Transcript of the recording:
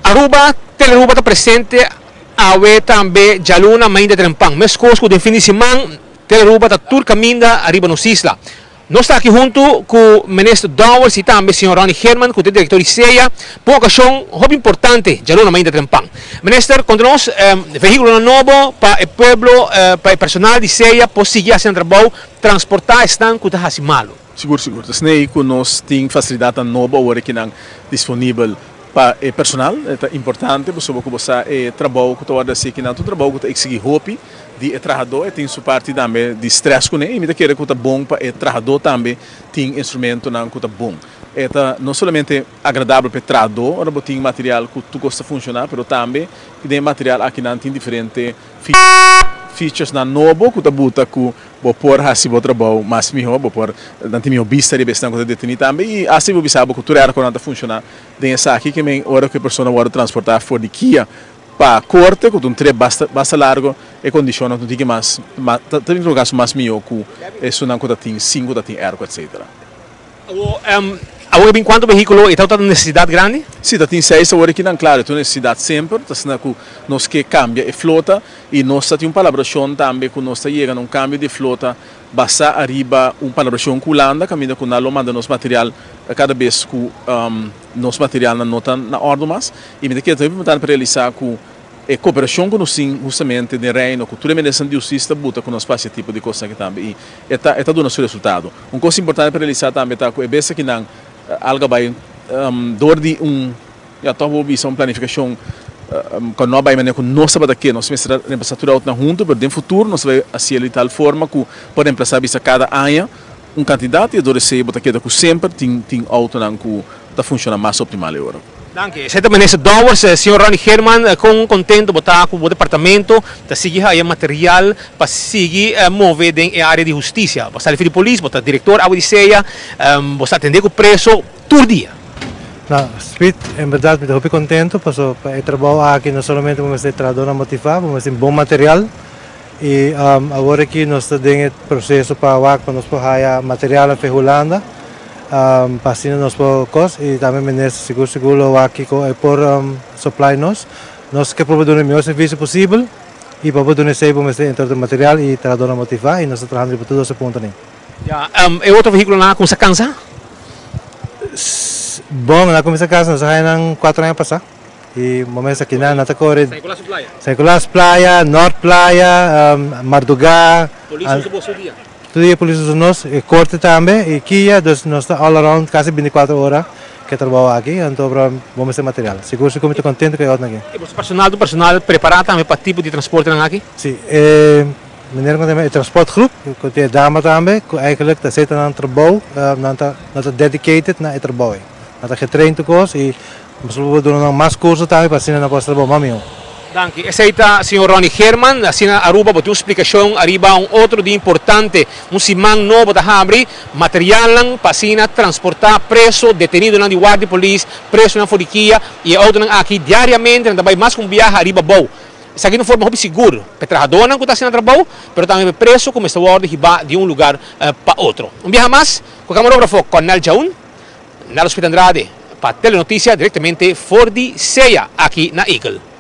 Aruba, Telearuba ta presente awe tambe djaluna mainta trempan. Meskos ku den fin di siman, Telearuba ta tur kaminda ariba nos isla. Nos ta aki huntu ku Minister Dowers i tambe señor Ronnie Geerman ku ta e direktor di SEA pa un okashon hopi importante djaluna mainta trempan. Minister, konta nos vehíkulonan nobo pa e pueblo, pa e personal di SEA por sigui hasi nan trabou transportá esnan ku ta hasi malu. Sigur, sigur. Ta snei ku nos tin fasilidatnan nobo awor akinan disponibel pa e personal. E ta importante pasobra ku bo sa e trabou ku ta wòrdu hasi akinan ta un trabou ku ta eksigí hopi. Di e trahadó e tin su parti tambe di stress kuné i mi ta kere ku ta bon pa e trahadó tambe tin instrumentonan ku ta bon. E ta no solamente agradabel pa e trahadó ora bo tin material ku tur kos ta funshoná pero tambe den e material akinan tin diferente featuresnan nobo ku ta buta ku bo por hasi bo trabou mas mihó, bo por nan tin mihó bista riba esnan ku ta detení tambe i asta bo bisa bo ku tur airconan ta funshoná den esaki ke men ora ku e persona wòrdu transportá for di kia Pa korte ku ta un trip basta basta largo e kondishonnan ta un tiki mas ta ta den kaso mas mihó ku esunnan ku ta tin sin ku ta tin airco etcetera. Awor awor e bin kuantu vehíkulo i ta un nesesidat grandi? Si ta tin seis awor akinan klaro e ta un nesesidat semper ta asina ku nos ke kambia e flota i nos ta tin un palabrashon tambe ku nos ta yega na un kambio di e flota basá ariba un palabrashon ku Hulanda kaminda ku nan lo manda nos material kada bes ku Nos materialnan no ta na òrdu mas i mi ta kere ta hopi importante pa realisá ku e koperashon ku nos tin hustamente den Reino ku tur e ministernan di hustisia ta buta ku nos pa hasi e tipo di kosnan aki tambe i e ta e ta duna su resultado. Un kos importante pa realisá tambe ta ku e bes akinan algu a bai dor di un ya tòg bo bisa un planifikashon ku no a bai manera ku nos tabata ke. Nos mester a remplasá tur e outonan huntu pero den futuro nos ta bai hasiel di tal forma ku por remplasá bisa kada aña. Un kantidat di dor esei bo ta keda ku semper tin tin outonan ku ta funshoná mas optimal e ora. Danki. Esei ta Minister Dowers. Señor Ronnie Geerman, kon kontento bo ta ku bo departamento ta sigui haya material pa sigui move den e área di hustisia? Bo a sali for di polis, bo ta direktor awe di SEA, bo sa atendé ku preso tur dia. No, Speed, en berdad mi ta hopi kontento pasobra pa e trabou aki no solamente bo mester trahadornan motivá, bo mester tin bon material. Y awor aki nos ta den e proceso pa wak pa nos por haya materialnan fe Hulanda pa asina nos por cos y tambe minister sigur sigur lo wak kico e por supply nos. Nos ke proba duna e mihor servicio posibel y pa por duna esey bo mester entre otro material y trahadornan motiva y nos ta trahando riba tur dos e puntonan. Ya, e otro vehiculonan a cuminsa cansa? Bon, nan a cuminsa cansa, nos a haya nan cuatro aña pasa. Y momento aki nan ta core San Nicolas su playa. San Nicolas playa, Noord playa, Marduga. Polis usa boso dia. Tur dia polis usa nos, e corte tambe y kia, dus nos ta all around casi binticuatro ora ke trabao aki, anto bro bo mester material. Sigur sigur mi ta contento cu e auto aki. Y boso personal ta un personal prepara tambe pa tipo di transportenan aki? Si, e manera cu e transportgroep, cu tin e dama tambe, cu eigenlijk ta esey ta nan trabao, nan ta dedicated na e trabao ey. Nan ta getrain tur cos y Nos lo por duna nan mas curso tambe pa asina nan por haci trabou mas miho. Danki. Esey ta señor Ronnie Geerman. Asina Aruba bo tin un splicacion ariba un otro dia importante. Un siman nobo ta habri materialnan pa asina transporta preso, detenidonan di warda di polis, presonan for di kia y e autonan aki diariamente nan ta bay mas cu un biaha ariba abou. Esaki ta un forma hopi sigur pa e trahadornan cu ta haci nan trabou, pero tambe pa e preso cu mester wordo hiba di un lugar pa otro. Un biaha mas cu camarografo Cornel Jaun. Nalo Smith Andrade pa Telenoticia directamente for di SEA aki na Eagle.